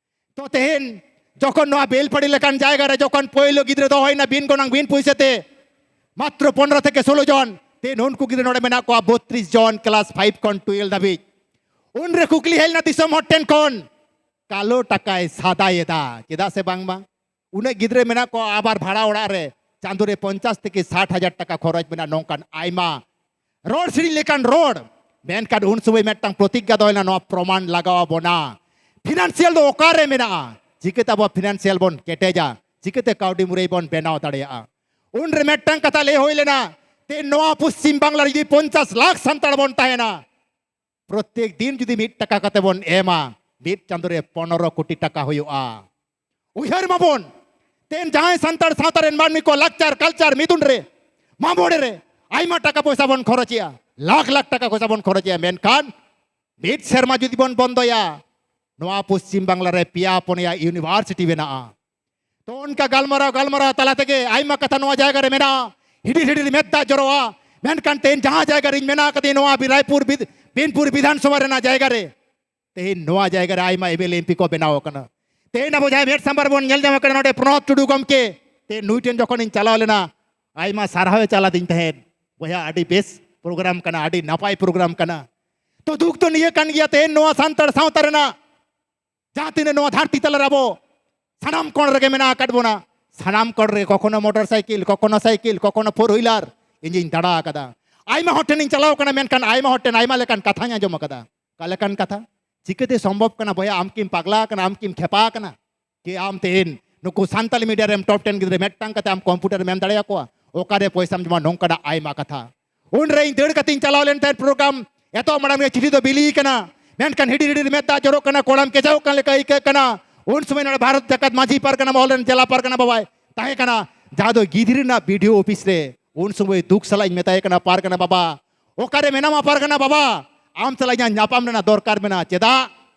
ᱛᱚ ᱛᱮᱦᱮᱧ ᱡᱚᱠᱷᱚᱱ ᱱᱚᱣᱟ ᱵᱮᱞᱯᱟᱹᱲᱤ ᱞᱮᱠᱟᱱ ᱡᱟᱭᱜᱟ ᱨᱮ ᱡᱚᱠᱷᱚᱱ ᱯᱳᱭᱞᱳ ᱜᱤᱫᱽᱨᱟᱹ ᱫᱚᱦᱚᱭᱮᱱᱟ ᱵᱤᱱ ᱜᱚᱱᱚᱝ ᱵᱤᱱ ᱯᱩᱭᱥᱟᱹ ᱛᱮ, ᱢᱟᱛᱨᱚ ᱯᱚᱱᱨᱚ ᱛᱷᱮᱠᱮ ᱥᱳᱞᱳ ᱡᱚᱱ, ᱛᱮᱦᱮᱧ ᱩᱱᱠᱩ ᱜᱤᱫᱽᱨᱟᱹ ᱱᱚᱰᱮ ᱢᱮᱱᱟᱜ ᱠᱚᱣᱟ ᱵᱚᱛᱨᱤᱥ ᱡᱚᱱ, ᱠᱞᱟᱥ ᱯᱷᱟᱭᱤᱵᱷ ᱠᱷᱚᱱ ᱴᱩᱭᱮᱞᱵᱷ ᱫᱷᱟᱹᱵᱤᱡ᱾ ᱩᱱᱨᱮ ᱠᱩᱠᱞᱤ ᱦᱮᱡ ᱞᱮᱱᱟ ᱫᱤᱥᱚᱢ ᱦᱚᱲ ᱴᱷᱮᱱ ᱠᱷᱚᱱ, ᱠᱟᱞᱳ ᱴᱟᱠᱟᱭ ᱥᱟᱫᱟᱭᱮᱫᱟ, ᱪᱮᱫᱟᱜ ᱥᱮ ᱵᱟᱝᱢᱟ ᱩᱱᱟᱹᱜ ᱜᱤᱫᱽᱨᱟᱹ ᱢᱮᱱᱟᱜ ᱠᱚᱣᱟ, ᱟᱵᱟᱨ ᱵᱷᱟᱲᱟ ᱚᱲᱟᱜ ᱨᱮ ᱪᱟᱸᱫᱳ ᱨᱮ ᱯᱚᱧᱪᱟᱥ ᱛᱷᱮᱠᱮ ᱥᱟᱴ ᱦᱟᱡᱟᱨ ᱴᱟᱠᱟ ᱠᱷᱚᱨᱚᱪ ᱢᱮᱱᱟᱜᱼᱟ, ᱱᱚᱝᱠᱟᱱ ᱟᱭᱢᱟ ᱨᱚᱲ ᱥᱤᱲᱤᱡ ᱞᱮᱠᱟᱱ ᱨᱚᱲ᱾ ᱢᱮᱱᱠᱷᱟᱱ ᱩᱱ ᱥᱚᱢᱚᱭ ᱢᱤᱫᱴᱟᱝ ᱯᱨᱚᱛᱤᱜᱽᱜᱟ ᱫᱚᱦᱚᱭᱮᱱᱟ, ᱱᱚᱣᱟ ᱯᱨᱚᱢᱟᱱ ᱞᱟᱜᱟᱣ ᱟᱵᱚᱱᱟ᱾ ᱯᱷᱤᱱᱟᱱᱥᱤᱭᱟᱞ ᱫᱚ ᱚᱠᱟᱨᱮ ᱢᱮᱱᱟᱜᱼᱟ? ᱪᱤᱠᱟᱹᱛᱮ ᱟᱵᱚ ᱯᱷᱤᱱᱟᱱᱥᱤᱭᱟᱞ ᱵᱚᱱ ᱠᱮᱴᱮᱡᱟ? ᱪᱤᱠᱟᱹᱛᱮ ᱠᱟᱹᱣᱰᱤ ᱢᱩᱨᱟᱹᱭ ᱵᱚᱱ ᱵᱮᱱᱟᱣ ᱫᱟᱲᱮᱭᱟᱜᱼᱟ? ᱩᱱᱨᱮ ᱢᱤᱫᱴᱟᱝ ᱠᱟᱛᱷᱟ ᱞᱟᱹᱭ ᱦᱩᱭ ᱞᱮᱱᱟ, ᱛᱮᱦᱮᱧ ᱱᱚᱣᱟ ᱯᱚᱥᱪᱤᱢ ᱵᱟᱝᱞᱟ ᱨᱮ ᱡᱩᱫᱤ ᱯᱚᱧᱪᱟᱥ ᱞᱟᱠᱷ ᱥᱟᱱᱛᱟᱲ ᱵᱚᱱ ᱛᱟᱦᱮᱱᱟ, ᱯᱨᱚᱛᱮᱠ ᱫᱤᱱ ᱡᱩᱫᱤ ᱢᱤᱫ ᱴᱟᱠᱟ ᱠᱟᱛᱮ ᱵᱚᱱ ᱮᱢᱟ, ᱢᱤᱫ ᱪᱟᱸᱫᱳ ᱨᱮ ᱯᱚᱱᱨᱚ ᱠᱳᱴᱤ ᱴᱟᱠᱟ ᱦᱩᱭᱩᱜᱼᱟ᱾ ᱩᱭᱦᱟᱹᱨ ᱢᱟᱵᱚᱱ, ᱛᱮᱦᱮᱧ ᱡᱟᱦᱟᱸᱭ ᱥᱟᱱᱛᱟᱲ ᱥᱟᱶᱛᱟ ᱨᱮᱱ ᱢᱟᱹᱱᱢᱤ ᱠᱚ ᱞᱟᱠᱪᱟᱨ, ᱠᱟᱞᱪᱟᱨ, ᱢᱤᱫᱩᱱ ᱨᱮ, ᱢᱟᱜ ᱢᱚᱬᱮ ᱨᱮ ᱟᱭᱢᱟ ᱴᱟᱠᱟ ᱯᱚᱭᱥᱟ ᱵᱚᱱ ᱠᱷᱚᱨᱚᱪᱮᱜᱼᱟ, ᱞᱟᱠᱷ ᱞᱟᱠᱷ ᱴᱟᱠᱟ ᱯᱚᱭᱥᱟ ᱵᱚᱱ ᱠᱷᱚᱨᱚᱪᱮᱜᱼᱟ, ᱢᱮᱱᱠᱷᱟᱱ ᱢᱤᱫ ᱥᱮᱨᱢᱟ ᱡᱩᱫᱤ ᱵᱚᱱ ᱵᱚᱱᱫᱚᱭᱟ, ᱱᱚᱣᱟ ᱯᱚᱥᱪᱤᱢ ᱵᱟᱝᱞᱟ ᱨᱮ ᱯᱮᱭᱟ ᱯᱩᱱᱭᱟ ᱤᱭᱩᱱᱤᱵᱷᱟᱨᱥᱤᱴᱤ ᱵᱮᱱᱟᱜᱼᱟ᱾ ᱛᱚ ᱚᱱᱠᱟ ᱜᱟᱞᱢᱟᱨᱟᱣ ᱜᱟᱞᱢᱟᱨᱟᱣ ᱛᱟᱞᱟ ᱛᱮᱜᱮ ᱟᱭᱢᱟ ᱠᱟᱛᱷᱟ ᱱᱚᱣᱟ ᱡᱟᱭᱜᱟ ᱨᱮ ᱢᱮᱱᱟᱜᱼᱟ, ᱦᱤᱰᱤᱨ ᱦᱤᱰᱤᱨ ᱢᱮᱫ ᱫᱟᱜ ᱡᱚᱨᱚᱜᱼᱟ᱾ ᱢᱮᱱᱠᱷᱟᱱ ᱛᱮᱦᱮᱧ ᱡᱟᱦᱟᱸ ᱡᱟᱭᱜᱟ ᱨᱮᱧ ᱢᱮᱱᱟᱜ ᱟᱠᱟᱫᱤᱧ, ᱱᱚᱣᱟ ᱵᱤ-, ᱨᱟᱭᱯᱩᱨ ᱵᱤᱫ-, ᱵᱤᱱᱯᱩᱨ ᱵᱤᱫᱷᱟᱱ ᱥᱚᱵᱷᱟ ᱨᱮᱱᱟᱜ ᱡᱟᱭᱜᱟ ᱨᱮ, ᱛᱮᱦᱮᱧ ᱱᱚᱣᱟ ᱡᱟᱭᱜᱟ ᱨᱮ ᱟᱭᱢᱟ ᱮᱢᱮᱞᱮ ᱮᱢᱯᱤ ᱠᱚ ᱵᱮᱱᱟᱣ ᱟᱠᱟᱱᱟ᱾ ᱛᱮᱦᱮᱧ ᱟᱵᱚ ᱡᱟᱦᱟᱸᱭ ᱢᱮᱫ ᱥᱟᱢᱵᱟᱨ ᱵᱚᱱ ᱧᱮᱞ ᱧᱟᱢ ᱠᱟᱱᱟ ᱱᱚᱰᱮ ᱯᱨᱚᱱᱚᱵᱽ ᱴᱩᱰᱩ ᱜᱚᱢᱠᱮ, ᱛᱮᱦᱮᱧ ᱱᱩᱭ ᱴᱷᱮᱱ ᱡᱚᱠᱷᱚᱱᱤᱧ ᱪᱟᱞᱟᱣ ᱞᱮᱱᱟ, ᱟᱭᱢᱟ ᱥᱟᱨᱦᱟᱣᱮ ᱪᱟᱞᱟᱫᱤᱧ ᱛᱟᱦᱮᱸᱫ, ᱵᱚᱭᱦᱟ ᱟᱹᱰᱤ ᱵᱮᱥ ᱯᱨᱳᱜᱨᱟᱢ ᱠᱟᱱᱟ, ᱟᱹᱰᱤ ᱱᱟᱯᱟᱭ ᱯᱨᱳᱜᱨᱟᱢ ᱠᱟᱱᱟ᱾ ᱛᱚ ᱫᱩᱠ ᱫᱚ ᱱᱤᱭᱟᱹ ᱠᱟᱱ ᱜᱮᱭᱟ, ᱛᱮᱦᱮᱧ ᱱᱚᱣᱟ ᱥᱟᱱᱛᱟᱲ ᱥᱟᱶᱛᱟ ᱨᱮᱱᱟᱜ ᱡᱟᱦᱟᱸ ᱛᱤᱱᱟᱹᱜ ᱱᱚᱣᱟ ᱫᱷᱟᱹᱨᱛᱤ ᱛᱟᱞᱟ ᱨᱮ ᱟᱵᱚ ᱥᱟᱱᱟᱢ ᱠᱚᱬ ᱨᱮᱜᱮ ᱢᱮᱱᱟᱜ ᱟᱠᱟᱫ ᱵᱚᱱᱟ, ᱥᱟᱱᱟᱢ ᱠᱚᱬ ᱨᱮ ᱠᱚᱠᱷᱚᱱᱳ ᱢᱚᱴᱚᱨ ᱥᱟᱭᱠᱮᱞ, ᱠᱚᱠᱷᱚᱱᱳ ᱥᱟᱭᱠᱮᱞ, ᱠᱚᱠᱷᱚᱱᱳ ᱯᱷᱳᱨ ᱦᱩᱭᱞᱟᱨ ᱤᱧᱤᱧ ᱫᱟᱬᱟ ᱟᱠᱟᱫᱟ᱾ ᱟᱭᱢᱟ ᱦᱚᱲ ᱴᱷᱮᱱᱤᱧ ᱪᱟᱞᱟᱣ ᱟᱠᱟᱱᱟ, ᱢᱮᱱᱠᱷᱟᱱ ᱟᱭᱢᱟ ᱦᱚᱲ ᱴᱷᱮᱱ ᱟᱭᱢᱟ ᱞᱮᱠᱟᱱ ᱠᱟᱛᱷᱟᱧ ᱟᱸᱡᱚᱢ ᱟᱠᱟᱫᱟ᱾ ᱚᱠᱟ ᱞᱮᱠᱟᱱ ᱠᱟᱛᱷᱟ? ᱪᱤᱠᱟᱹᱛᱮ ᱥᱚᱢᱵᱷᱚᱵ ᱠᱟᱱᱟ ᱵᱚᱭᱦᱟ? ᱟᱢ ᱠᱤᱢ ᱯᱟᱜᱽᱞᱟ ᱟᱠᱟᱱᱟ? ᱟᱢ ᱠᱤᱢ ᱠᱷᱮᱯᱟ ᱟᱠᱟᱱᱟ? ᱠᱤ ᱟᱢ ᱛᱮᱦᱮᱧ ᱱᱩᱠᱩ ᱥᱟᱱᱛᱟᱞᱤ ᱢᱤᱰᱤᱭᱟ ᱨᱮᱱ ᱴᱚᱯ ᱴᱮᱱ ᱜᱤᱫᱽᱨᱟᱹ ᱢᱤᱫᱴᱟᱝ ᱠᱟᱛᱮ ᱟᱢ ᱠᱚᱢᱯᱤᱭᱩᱴᱟᱨ ᱮᱢ ᱮᱢ ᱫᱟᱲᱮᱭᱟᱠᱚᱣᱟ? ᱚᱠᱟᱨᱮ ᱯᱚᱭᱥᱟᱢ ᱡᱚᱢᱟ? ᱱᱚᱝᱠᱟᱱᱟᱜ ᱟᱭᱢᱟ ᱠᱟᱛᱷᱟ᱾ ᱩᱱᱨᱮ ᱤᱧ ᱫᱟᱹᱲ ᱠᱟᱛᱮᱧ ᱪᱟᱞᱟᱣ ᱞᱮᱱ ᱛᱟᱦᱮᱸᱫ ᱯᱨᱳᱜᱨᱟᱢ ᱮᱛᱚᱦᱚᱵ ᱢᱟᱲᱟᱝ ᱨᱮ ᱪᱤᱴᱷᱤ ᱫᱚ ᱵᱤᱞᱤ ᱠᱟᱱᱟ, ᱢᱮᱱᱠᱷᱟᱱ ᱦᱤᱰᱤᱨ ᱦᱤᱰᱤᱨ ᱢᱮᱫ ᱫᱟᱜ ᱡᱚᱨᱚᱜ ᱠᱟᱱᱟ, ᱠᱚᱲᱟᱢ ᱠᱮᱪᱟᱣᱚᱜ ᱠᱟᱱ ᱞᱮᱠᱟ ᱟᱹᱭᱠᱟᱹᱜ ᱠᱟᱱᱟ᱾ ᱩᱱ ᱥᱚᱢᱚᱭ ᱱᱚᱰᱮ ᱵᱷᱟᱨᱚᱛ ᱡᱟᱠᱟᱛ ᱢᱟᱹᱡᱷᱤ ᱯᱟᱨᱜᱟᱱᱟ ᱢᱚᱦᱚᱞ ᱨᱮᱱ ᱡᱮᱞᱟ ᱯᱟᱨᱜᱟᱱᱟ ᱵᱟᱵᱟᱭ ᱛᱟᱦᱮᱸ ᱠᱟᱱᱟ, ᱡᱟᱦᱟᱸ ᱫᱚ ᱜᱤᱫᱽᱨᱟᱹ ᱨᱮᱱᱟᱜ ᱵᱤᱰᱤᱳ ᱚᱯᱷᱤᱥ ᱨᱮ ᱩᱱ ᱥᱚᱢᱚᱭ ᱫᱩᱠ ᱥᱟᱞᱟᱜ ᱤᱧ ᱢᱮᱛᱟᱭ ᱠᱟᱱᱟ, "ᱯᱟᱨᱜᱟᱱᱟ ᱵᱟᱵᱟ, ᱚᱠᱟᱨᱮ ᱢᱮᱱᱟᱢᱟ ᱯᱟᱨᱜᱟᱱᱟ ᱵᱟᱵᱟ? ᱟᱢ ᱥᱟᱞᱟᱜ ᱤᱧᱟᱹᱜ ᱧᱟᱯᱟᱢ ᱨᱮᱱᱟᱜ ᱫᱚᱨᱠᱟᱨ ᱢᱮᱱᱟᱜᱼᱟ᱾" "ᱪᱮᱫᱟᱜ?"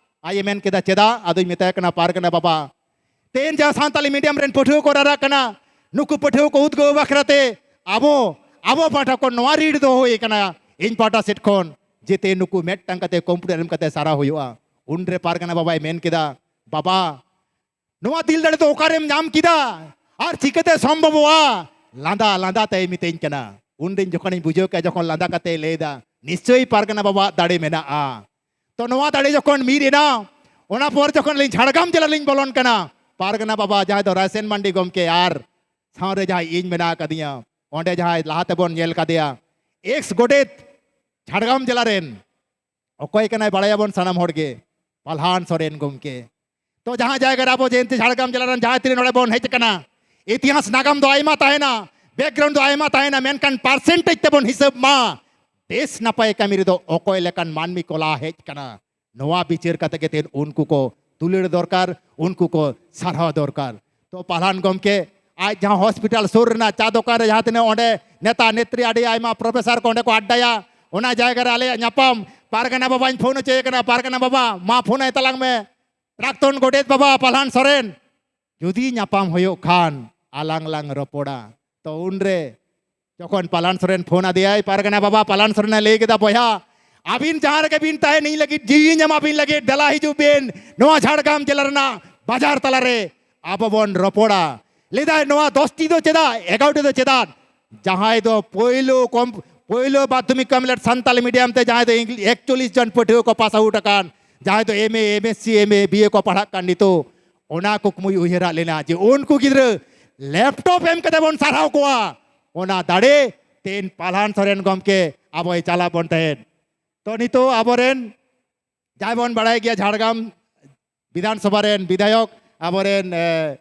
ᱟᱡ ᱮ ᱢᱮᱱ ᱠᱮᱫᱟ, "ᱪᱮᱫᱟᱜ?" ᱟᱫᱚᱧ ᱢᱮᱛᱟᱭ ᱠᱟᱱᱟ, "ᱯᱟᱨᱜᱟᱱᱟ ᱵᱟᱵᱟ, ᱛᱮᱦᱮᱧ ᱡᱟᱦᱟᱸ ᱥᱟᱱᱛᱟᱞᱤ ᱢᱤᱰᱤᱭᱟᱢ ᱨᱮᱱ ᱯᱟᱹᱴᱷᱩᱣᱟᱹ ᱠᱚ ᱨᱟᱨᱟᱜ ᱠᱟᱱᱟ, ᱱᱩᱠᱩ ᱯᱟᱹᱴᱷᱩᱣᱟᱹ ᱠᱚ ᱩᱫᱽᱜᱟᱹᱣ ᱵᱟᱠᱷᱨᱟ ᱛᱮ ᱟᱵᱚ, ᱟᱵᱚ ᱯᱟᱦᱴᱟ ᱠᱷᱚᱱ ᱱᱚᱣᱟ ᱨᱤᱲ ᱫᱚᱦᱚ ᱦᱩᱭ ᱠᱟᱱᱟ, ᱤᱧ ᱯᱟᱦᱴᱟ ᱥᱮᱫ ᱠᱷᱚᱱ, ᱡᱮ ᱛᱮᱦᱮᱧ ᱱᱩᱠᱩ ᱢᱤᱫᱴᱟᱝ ᱠᱟᱛᱮ ᱠᱚᱢᱯᱤᱭᱩᱴᱟᱨ ᱮᱢ ᱠᱟᱛᱮ ᱥᱟᱨᱦᱟᱣ ᱦᱩᱭᱩᱜᱼᱟ᱾" ᱩᱱᱨᱮ ᱯᱟᱨᱜᱟᱱᱟ ᱵᱟᱵᱟᱭ ᱢᱮᱱ ᱠᱮᱫᱟ, "ᱵᱟᱵᱟ, ᱱᱚᱣᱟ ᱫᱤᱞ ᱫᱟᱲᱮ ᱫᱚ ᱚᱠᱟᱨᱮᱢ ᱧᱟᱢ ᱠᱮᱫᱟ ᱟᱨ ᱪᱤᱠᱟᱹᱛᱮ ᱥᱚᱢᱵᱷᱚᱵᱚᱜᱼᱟ?" ᱞᱟᱸᱫᱟ ᱞᱟᱸᱫᱟ ᱛᱮᱭ ᱢᱤᱛᱟᱹᱧ ᱠᱟᱱᱟ᱾ ᱩᱱᱨᱤᱧ ᱡᱚᱠᱷᱚᱱᱤᱧ ᱵᱩᱡᱷᱟᱹᱣ ᱠᱮᱫᱟ, ᱡᱚᱠᱷᱚᱱ ᱞᱟᱸᱫᱟ ᱠᱟᱛᱮᱭ ᱞᱟᱹᱭᱫᱟ, ᱱᱤᱥᱪᱚᱭ ᱯᱟᱨᱜᱟᱱᱟ ᱵᱟᱵᱟᱣᱟᱜ ᱫᱟᱲᱮ ᱢᱮᱱᱟᱜᱼᱟ᱾ ᱛᱚ ᱱᱚᱣᱟ ᱫᱟᱲᱮ ᱡᱚᱠᱷᱚᱱ ᱢᱤᱫ ᱮᱱᱟ, ᱚᱱᱟ ᱯᱚᱨ ᱡᱚᱠᱷᱚᱱ ᱟᱹᱞᱤᱧ ᱡᱷᱟᱲᱜᱨᱟᱢ ᱡᱮᱞᱟ ᱞᱤᱧ ᱵᱚᱞᱚᱱ ᱠᱟᱱᱟ, ᱯᱟᱨᱜᱟᱱᱟ ᱵᱟᱵᱟ ᱡᱟᱦᱟᱸᱭ ᱫᱚ ᱨᱟᱭᱥᱮᱱ ᱢᱟᱱᱰᱤ ᱜᱚᱢᱠᱮ ᱟᱨ ᱥᱟᱶᱨᱮ ᱡᱟᱦᱟᱸᱭ ᱤᱧ ᱢᱮᱱᱟᱜ ᱟᱠᱟᱫᱤᱧᱟ, ᱚᱸᱰᱮ ᱡᱟᱦᱟᱸᱭ ᱞᱟᱦᱟ ᱛᱮᱵᱚᱱ ᱧᱮᱞ ᱠᱟᱫᱮᱭᱟ, ᱮᱠᱥ ᱜᱚᱰᱮᱛ ᱡᱷᱟᱲᱜᱨᱟᱢ ᱡᱮᱞᱟ ᱨᱮᱱ, ᱚᱠᱚᱭ ᱠᱟᱱᱟᱭ ᱵᱟᱲᱟᱭᱟᱵᱚᱱ ᱥᱟᱱᱟᱢ ᱦᱚᱲ ᱜᱮ, ᱯᱟᱞᱦᱟᱱ ᱥᱚᱨᱮᱱ ᱜᱚᱢᱠᱮ᱾ ᱛᱚ ᱡᱟᱦᱟᱸ ᱡᱟᱭᱜᱟ ᱨᱮ ᱟᱵᱚ ᱡᱮ ᱮᱱᱛᱮ ᱡᱷᱟᱲᱜᱨᱟᱢ ᱡᱮᱞᱟ ᱨᱮᱱ ᱡᱟᱦᱟᱸ ᱛᱤᱱᱟᱹᱜ ᱱᱚᱰᱮ ᱵᱚᱱ ᱦᱮᱡ ᱟᱠᱟᱱᱟ, ᱤᱛᱤᱦᱟᱥ ᱱᱟᱜᱟᱢ ᱫᱚ ᱟᱭᱢᱟ ᱛᱟᱦᱮᱱᱟ, ᱵᱮᱠᱜᱨᱟᱣᱩᱱᱰ ᱫᱚ ᱟᱭᱢᱟ ᱛᱟᱦᱮᱱᱟ, ᱢᱮᱱᱠᱷᱟᱱ ᱯᱟᱨᱥᱮᱱᱴᱮᱡᱽ ᱛᱮᱵᱚᱱ ᱦᱤᱥᱟᱹᱵ ᱢᱟ, ᱵᱮᱥ ᱱᱟᱯᱟᱭ ᱠᱟᱹᱢᱤ ᱨᱮᱫᱚ ᱚᱠᱚᱭ ᱞᱮᱠᱟᱱ ᱢᱟᱹᱱᱢᱤ ᱠᱚ ᱞᱟᱦᱟ ᱦᱮᱡ ᱟᱠᱟᱱᱟ, ᱱᱚᱣᱟ ᱵᱤᱪᱟᱹᱨ ᱠᱟᱛᱮ ᱜᱮ ᱛᱮᱦᱮᱧ ᱩᱱᱠᱩ ᱠᱚ ᱫᱩᱞᱟᱹᱲ ᱫᱚᱨᱠᱟᱨ, ᱩᱱᱠᱩ ᱠᱚ ᱥᱟᱨᱦᱟᱣ ᱫᱚᱨᱠᱟᱨ᱾ ᱛᱚ ᱯᱟᱞᱦᱟᱱ ᱜᱚᱢᱠᱮ ᱟᱡ ᱡᱟᱦᱟᱸ ᱦᱚᱥᱯᱤᱴᱟᱞ ᱥᱩᱨ ᱨᱮᱱᱟᱜ ᱪᱟ ᱫᱚᱠᱟᱱ ᱨᱮ ᱡᱟᱦᱟᱸ ᱛᱤᱱᱟᱹᱜ ᱚᱸᱰᱮ ᱱᱮᱛᱟ ᱱᱮᱛᱨᱤ ᱟᱹᱰᱤ ᱟᱭᱢᱟ ᱯᱨᱚᱯᱷᱮᱥᱚᱨ ᱠᱚ ᱚᱸᱰᱮ ᱠᱚ ᱟᱰᱰᱟᱭᱟ, ᱚᱱᱟ ᱡᱟᱭᱜᱟ ᱨᱮ ᱟᱞᱮᱭᱟᱜ ᱧᱟᱯᱟᱢ ᱯᱟᱨᱜᱟᱱᱟ ᱵᱟᱵᱟᱧ ᱯᱷᱳᱱ ᱦᱚᱪᱚᱭᱮ ᱠᱟᱱᱟ, "ᱯᱟᱨᱜᱟᱱᱟ ᱵᱟᱵᱟ, ᱢᱟ ᱯᱷᱳᱱ ᱟᱭ ᱛᱟᱞᱟᱝ ᱢᱮ, ᱯᱨᱟᱠᱛᱚᱱ ᱜᱚᱰᱮᱛ ᱵᱟᱵᱟ ᱯᱟᱞᱦᱟᱱ ᱥᱚᱨᱮᱱ, ᱡᱩᱫᱤ ᱧᱟᱯᱟᱢ ᱦᱩᱭᱩᱜ ᱠᱷᱟᱱ ᱟᱞᱟᱝ ᱞᱟᱝ ᱨᱚᱯᱚᱲᱟ᱾" ᱛᱚ ᱩᱱᱨᱮ ᱡᱚᱠᱷᱚᱱ ᱯᱟᱞᱦᱟᱱ ᱥᱚᱨᱮᱱ ᱯᱷᱳᱱ ᱟᱫᱮᱭᱟᱭ, ᱯᱟᱨᱜᱟᱱᱟ ᱵᱟᱵᱟ ᱯᱟᱞᱦᱟᱱ ᱥᱚᱨᱮᱱᱮ ᱞᱟᱹᱭ ᱠᱮᱫᱟ, "ᱵᱚᱭᱦᱟ, ᱟᱹᱵᱤᱱ ᱡᱟᱦᱟᱸ ᱨᱮᱜᱮ ᱵᱤᱱ ᱛᱟᱦᱮᱱ, ᱤᱧ ᱞᱟᱹᱜᱤᱫ ᱡᱤᱣᱤᱧ ᱮᱢᱟ ᱵᱤᱱ ᱞᱟᱹᱜᱤᱫ, ᱫᱮᱞᱟ ᱦᱤᱡᱩᱜ ᱵᱤᱱ ᱱᱚᱣᱟ ᱡᱷᱟᱲᱜᱨᱟᱢ ᱡᱮᱞᱟ ᱨᱮᱱᱟᱜ ᱵᱟᱡᱟᱨ ᱛᱟᱞᱟᱨᱮ ᱟᱵᱚ ᱵᱚᱱ ᱨᱚᱯᱚᱲᱟ᱾" ᱞᱟᱹᱭᱫᱟᱭ, "ᱱᱚᱣᱟ ᱫᱚᱥᱴᱤ ᱫᱚ ᱪᱮᱫᱟᱜ, ᱮᱜᱟᱨᱚᱴᱤ ᱫᱚ ᱪᱮᱫᱟᱜ?" ᱡᱟᱦᱟᱸᱭ ᱫᱚ ᱯᱳᱭᱞᱳ ᱠᱚᱢ, ᱯᱳᱭᱞᱳ ᱢᱟᱫᱽᱫᱷᱚᱢᱤᱠ ᱠᱚ ᱮᱢ ᱞᱮᱫ ᱥᱟᱱᱛᱟᱞᱤ ᱢᱤᱰᱤᱭᱟᱢ ᱛᱮ, ᱡᱟᱦᱟᱸᱭ ᱫᱚ ᱤᱝᱞᱤ-, ᱮᱠᱪᱚᱞᱞᱤᱥ ᱡᱚᱱ ᱯᱟᱹᱴᱷᱩᱣᱟᱹ ᱠᱚ ᱯᱟᱥ ᱟᱣᱩᱴ ᱟᱠᱟᱱ, ᱡᱟᱦᱟᱸᱭ ᱫᱚ ᱮᱢ ᱮ, ᱮᱢ ᱮᱥ ᱥᱤ, ᱮᱢ ᱮ, ᱵᱤ ᱮ ᱠᱚ ᱯᱟᱲᱦᱟᱜ ᱠᱟᱱ, ᱱᱤᱛᱚᱜ ᱚᱱᱟ ᱠᱩᱠᱢᱩᱭ ᱩᱭᱦᱟᱹᱨᱟᱜ ᱞᱮᱱᱟ ᱡᱮ ᱩᱱᱠᱩ ᱜᱤᱫᱽᱨᱟᱹ ᱞᱮᱯᱴᱚᱯ ᱮᱢ ᱠᱟᱛᱮ ᱵᱚᱱ ᱥᱟᱨᱦᱟᱣ ᱠᱚᱣᱟ᱾ ᱚᱱᱟ ᱫᱟᱲᱮ ᱛᱮᱦᱮᱧ ᱯᱟᱞᱦᱟᱱ ᱥᱚᱨᱮᱱ ᱜᱚᱢᱠᱮ ᱟᱵᱚᱭ ᱪᱟᱞᱟᱜ ᱵᱚᱱ ᱛᱟᱦᱮᱸᱫ᱾ ᱛᱚ ᱱᱤᱛᱚᱜ ᱟᱵᱚᱨᱮᱱ ᱡᱟᱦᱟᱸᱭ ᱵᱚᱱ ᱵᱟᱲᱟᱭ ᱜᱮᱭᱟ ᱡᱷᱟᱲᱜᱨᱟᱢ ᱵᱤᱫᱷᱟᱱ ᱥᱚᱵᱷᱟ ᱨᱮᱱ ᱵᱤᱫᱷᱟᱭᱚᱠ ᱟᱵᱚᱨᱮᱱ, ᱮ,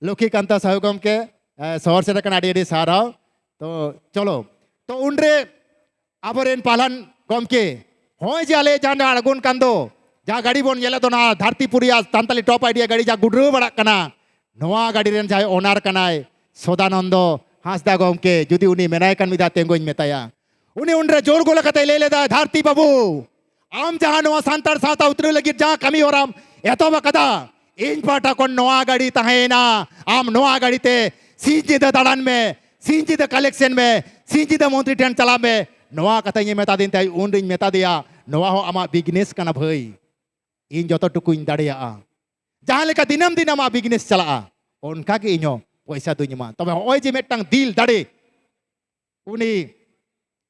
ᱞᱚᱠᱠᱷᱤᱠᱟᱱᱛᱟ ᱥᱟᱦᱩ ᱜᱚᱢᱠᱮ, ᱮ, ᱥᱚᱦᱚᱨ ᱥᱮᱴᱮᱨ ᱠᱟᱱᱟ, ᱟᱹᱰᱤ ᱟᱹᱰᱤ ᱥᱟᱨᱦᱟᱣ᱾ ᱛᱚ ᱪᱚᱞᱚ, ᱛᱚ ᱩᱱᱨᱮ ᱟᱵᱚᱨᱮᱱ ᱯᱟᱞᱦᱟᱱ ᱜᱚᱢᱠᱮ, ᱦᱚᱸᱜᱼᱚᱭ ᱡᱮ ᱟᱞᱮ ᱡᱟᱦᱟᱸ ᱟᱬᱜᱚᱱ ᱠᱟᱱ ᱫᱚ, ᱡᱟᱦᱟᱸ ᱜᱟᱹᱰᱤ ᱵᱚᱱ ᱧᱮᱞᱮᱫ ᱫᱚ, ᱱᱚᱣᱟ ᱫᱷᱟᱹᱨᱛᱤᱯᱩᱨᱤᱭᱟ ᱥᱟᱱᱛᱟᱞᱤ ᱴᱚᱯ ᱟᱭᱰᱤᱭᱟ ᱜᱟᱹᱰᱤ ᱡᱟᱦᱟᱸ ᱜᱩᱰᱨᱟᱹᱣ ᱵᱟᱲᱟᱜ ᱠᱟᱱᱟ, ᱱᱚᱣᱟ ᱜᱟᱹᱰᱤ ᱨᱮᱱ ᱡᱟᱦᱟᱸᱭ ᱚᱱᱟᱨ ᱠᱟᱱᱟᱭ, ᱥᱚᱫᱟᱱᱚᱱᱫᱚ ᱦᱟᱸᱥᱫᱟ ᱜᱚᱢᱠᱮ, ᱡᱩᱫᱤ ᱩᱱᱤ ᱢᱮᱱᱟᱭ ᱠᱷᱟᱱ ᱢᱤᱫ ᱫᱷᱟᱣ ᱛᱤᱸᱜᱩᱧ ᱢᱮᱛᱟᱭᱟ᱾ ᱩᱱᱤ ᱩᱱᱨᱮ ᱡᱳᱨ ᱜᱚᱞᱟ ᱠᱟᱛᱮ ᱞᱟᱹᱭ ᱞᱮᱫᱟ, "ᱫᱷᱟᱹᱨᱛᱤ ᱵᱟᱹᱵᱩ, ᱟᱢ ᱡᱟᱦᱟᱸ ᱱᱚᱣᱟ ᱥᱟᱱᱛᱟᱲ ᱥᱟᱶᱛᱟ ᱩᱛᱱᱟᱹᱣ ᱞᱟᱹᱜᱤᱫ ᱡᱟᱦᱟᱸ ᱠᱟᱹᱢᱤ ᱦᱚᱨᱟᱢ ᱮᱛᱚᱦᱚᱵ ᱟᱠᱟᱫᱟ, ᱤᱧ ᱯᱟᱦᱴᱟ ᱠᱷᱚᱱ ᱱᱚᱣᱟ ᱜᱟᱹᱰᱤ ᱛᱟᱦᱮᱸᱭᱮᱱᱟ, ᱟᱢ ᱱᱚᱣᱟ ᱜᱟᱹᱰᱤ ᱛᱮ ᱥᱤᱧ ᱧᱤᱫᱟᱹ ᱫᱟᱬᱟᱱ ᱢᱮ, ᱥᱤᱧ ᱧᱤᱫᱟᱹ ᱠᱟᱞᱮᱠᱥᱮᱱ ᱢᱮ, ᱥᱤᱧ ᱧᱤᱫᱟᱹ ᱢᱚᱱᱛᱨᱤ ᱴᱷᱮᱱ ᱪᱟᱞᱟᱜ ᱢᱮ", ᱱᱚᱣᱟ ᱠᱟᱛᱷᱟᱧ ᱢᱮᱛᱟ ᱫᱤᱧ ᱛᱟᱭ᱾ ᱩᱱᱨᱤᱧ ᱢᱮᱛᱟ ᱫᱮᱭᱟ, "ᱱᱚᱣᱟ ᱦᱚᱸ ᱟᱢᱟᱜ ᱵᱤᱡᱽᱱᱮᱥ ᱠᱟᱱᱟ ᱵᱷᱟᱹᱭ, ᱤᱧ ᱡᱚᱛᱚ ᱴᱩᱠᱩᱧ ᱫᱟᱲᱮᱭᱟᱜᱼᱟ, ᱡᱟᱦᱟᱸ ᱞᱮᱠᱟ ᱫᱤᱱᱟᱹᱢ ᱫᱤᱱ ᱟᱢᱟᱜ ᱵᱤᱡᱽᱱᱮᱥ ᱪᱟᱞᱟᱜᱼᱟ, ᱚᱱᱠᱟ ᱜᱮ ᱤᱧ ᱦᱚᱸ ᱯᱚᱭᱥᱟ ᱫᱩᱧ ᱮᱢᱟ, ᱛᱚᱵᱮ ᱦᱚᱸᱜᱼᱚᱭ ᱡᱮ ᱢᱤᱫᱴᱟᱝ ᱫᱤᱞ ᱫᱟᱲᱮ ᱩᱱᱤ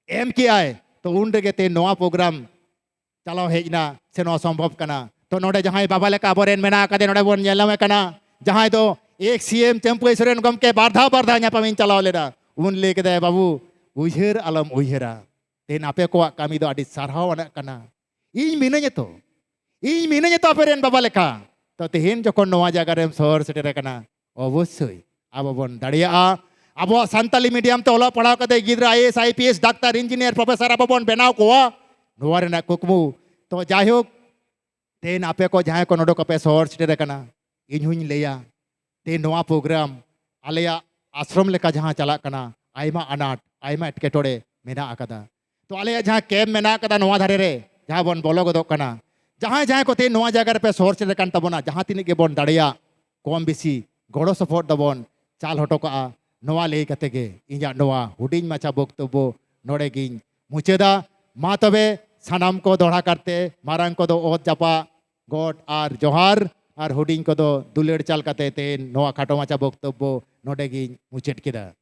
ᱮᱢ ᱠᱮᱜᱼᱟᱭ, ᱛᱚ ᱩᱱ ᱨᱮᱜᱮ ᱛᱮ ᱱᱚᱣᱟ ᱯᱨᱳᱜᱨᱟᱢ ᱪᱟᱞᱟᱣ ᱦᱮᱡ ᱮᱱᱟ, ᱥᱮ ᱱᱚᱣᱟ ᱥᱚᱢᱵᱷᱚᱵ ᱠᱟᱱᱟ᱾ ᱛᱚ ᱱᱚᱰᱮ ᱡᱟᱦᱟᱸᱭ ᱵᱟᱵᱟ ᱞᱮᱠᱟ ᱟᱵᱚᱨᱮᱱ ᱢᱮᱱᱟᱜ ᱟᱠᱟᱫᱮ, ᱱᱚᱰᱮ ᱵᱚᱱ ᱧᱮᱞ ᱧᱟᱢᱮ ᱠᱟᱱᱟ, ᱡᱟᱦᱟᱸᱭ ᱫᱚ ᱮᱠᱥ ᱥᱤ ᱮᱢ ᱪᱟᱹᱢᱯᱟᱹᱭ ᱥᱚᱨᱮᱱ ᱜᱚᱢᱠᱮ ᱵᱟᱨ ᱫᱷᱟᱣ ᱵᱟᱨ ᱫᱷᱟᱣ ᱧᱟᱯᱟᱢᱤᱧ ᱪᱟᱞᱟᱣ ᱞᱮᱱᱟ, ᱩᱱ ᱞᱟᱹᱭ ᱠᱮᱫᱟᱭ, "ᱵᱟᱹᱵᱩ, ᱩᱭᱦᱟᱹᱨ ᱟᱞᱚᱢ ᱩᱭᱦᱟᱹᱨᱟ, ᱛᱮᱦᱮᱧ ᱟᱯᱮ ᱠᱚᱣᱟᱜ ᱠᱟᱹᱢᱤ ᱫᱚ ᱟᱹᱰᱤ ᱥᱟᱨᱦᱟᱣ ᱟᱱᱟᱜ ᱠᱟᱱᱟ, ᱤᱧ ᱢᱤᱱᱟᱹᱧᱟ ᱛᱚ, ᱤᱧ ᱢᱤᱱᱟᱹᱧᱟ ᱛᱚ ᱟᱯᱮᱨᱮᱱ ᱵᱟᱵᱟ ᱞᱮᱠᱟ᱾" ᱛᱚ ᱛᱮᱦᱮᱧ ᱡᱚᱠᱷᱚᱱ ᱱᱚᱣᱟ ᱡᱟᱭᱜᱟ ᱨᱮᱢ ᱥᱚᱦᱚᱨ ᱥᱮᱴᱮᱨ ᱟᱠᱟᱱᱟ, ᱚᱵᱚᱥᱥᱳᱭ ᱟᱵᱚ ᱵᱚᱱ ᱫᱟᱲᱮᱭᱟᱜᱼᱟ᱾ ᱟᱵᱚᱣᱟᱜ ᱥᱟᱱᱛᱟᱞᱤ ᱢᱤᱰᱤᱭᱟᱢ ᱛᱮ ᱚᱞᱚᱜ ᱯᱟᱲᱦᱟᱣ ᱠᱟᱛᱮ ᱜᱤᱫᱽᱨᱟᱹ I A S, I P S, doctor, engineer, professor ᱟᱵᱚ ᱵᱚᱱ ᱵᱮᱱᱟᱣ ᱠᱚᱣᱟ, ᱱᱚᱣᱟ ᱨᱮᱱᱟᱜ ᱠᱩᱠᱢᱩ᱾ ᱛᱚ ᱡᱟᱭᱦᱳᱠ, ᱛᱮᱦᱮᱧ ᱟᱯᱮ ᱠᱚ ᱡᱟᱦᱟᱸᱭ ᱠᱚ ᱱᱚᱰᱮ ᱠᱚᱯᱮ ᱥᱚᱦᱚᱨ ᱥᱮᱴᱮᱨ ᱟᱠᱟᱱᱟ, ᱤᱧ ᱦᱚᱧ ᱞᱟᱹᱭᱟ, ᱛᱮᱦᱮᱧ ᱱᱚᱣᱟ ᱯᱨᱳᱜᱨᱟᱢ ᱟᱞᱮᱭᱟᱜ ᱟᱥᱨᱚᱢ ᱞᱮᱠᱟ ᱡᱟᱦᱟᱸ ᱪᱟᱞᱟᱜ ᱠᱟᱱᱟ, ᱟᱭᱢᱟ ᱟᱱᱟᱴ, ᱟᱭᱢᱟ ᱮᱴᱠᱮᱴᱚᱬᱮ ᱢᱮᱱᱟᱜ ᱟᱠᱟᱫᱟ᱾ ᱛᱚ ᱟᱞᱮᱭᱟᱜ ᱡᱟᱦᱟᱸ ᱠᱮᱢᱯ ᱢᱮᱱᱟᱜ ᱟᱠᱟᱫᱟ ᱱᱚᱣᱟ ᱫᱷᱟᱨᱮ ᱨᱮ, ᱡᱟᱦᱟᱸ ᱵᱚᱱ ᱵᱚᱞᱚ ᱜᱚᱫᱚᱜ ᱠᱟᱱᱟ, ᱡᱟᱦᱟᱸᱭ ᱡᱟᱦᱟᱸᱭ ᱠᱚ ᱛᱮᱦᱮᱧ ᱱᱚᱣᱟ ᱡᱟᱭᱜᱟ ᱨᱮᱯᱮ ᱥᱚᱦᱚᱨ ᱥᱮᱴᱮᱨ ᱟᱠᱟᱱ ᱛᱟᱵᱚᱱᱟ, ᱡᱟᱦᱟᱸ ᱛᱤᱱᱟᱹᱜ ᱜᱮᱵᱚᱱ ᱫᱟᱲᱮᱭᱟᱜ, ᱠᱚᱢ ᱵᱮᱥᱤ ᱜᱚᱲᱚ ᱥᱚᱯᱚᱦᱚᱫ ᱫᱚᱵᱚᱱ ᱪᱟᱞ ᱦᱚᱴᱚ ᱠᱟᱜᱼᱟ᱾ ᱱᱚᱣᱟ ᱞᱟᱹᱭ ᱠᱟᱛᱮ ᱜᱮ ᱤᱧᱟᱹᱜ ᱱᱚᱣᱟ ᱦᱩᱰᱤᱧ ᱢᱟᱪᱷᱟ ᱵᱚᱠᱛᱚᱵᱵᱚ ᱱᱚᱰᱮ ᱜᱤᱧ ᱢᱩᱪᱟᱹᱫᱟ᱾ ᱢᱟ ᱛᱚᱵᱮ ᱥᱟᱱᱟᱢ ᱠᱚ ᱫᱚᱦᱲᱟ ᱠᱟᱨᱛᱮ, ᱢᱟᱨᱟᱝ ᱠᱚᱫᱚ ᱚᱛ ᱡᱟᱯᱟᱜ ᱜᱚᱰ ᱟᱨ ᱡᱚᱦᱟᱨ, ᱟᱨ ᱦᱩᱰᱤᱧ ᱠᱚᱫᱚ ᱫᱩᱞᱟᱹᱲ ᱪᱟᱞ ᱠᱟᱛᱮ ᱛᱮᱦᱮᱧ ᱱᱚᱣᱟ ᱠᱷᱟᱴᱚ ᱢᱟᱪᱷᱟ ᱵᱚᱠᱛᱚᱵᱵᱚ ᱱᱚᱰᱮ ᱜᱤᱧ ᱢᱩᱪᱟᱹᱫ ᱠᱮᱫᱟ᱾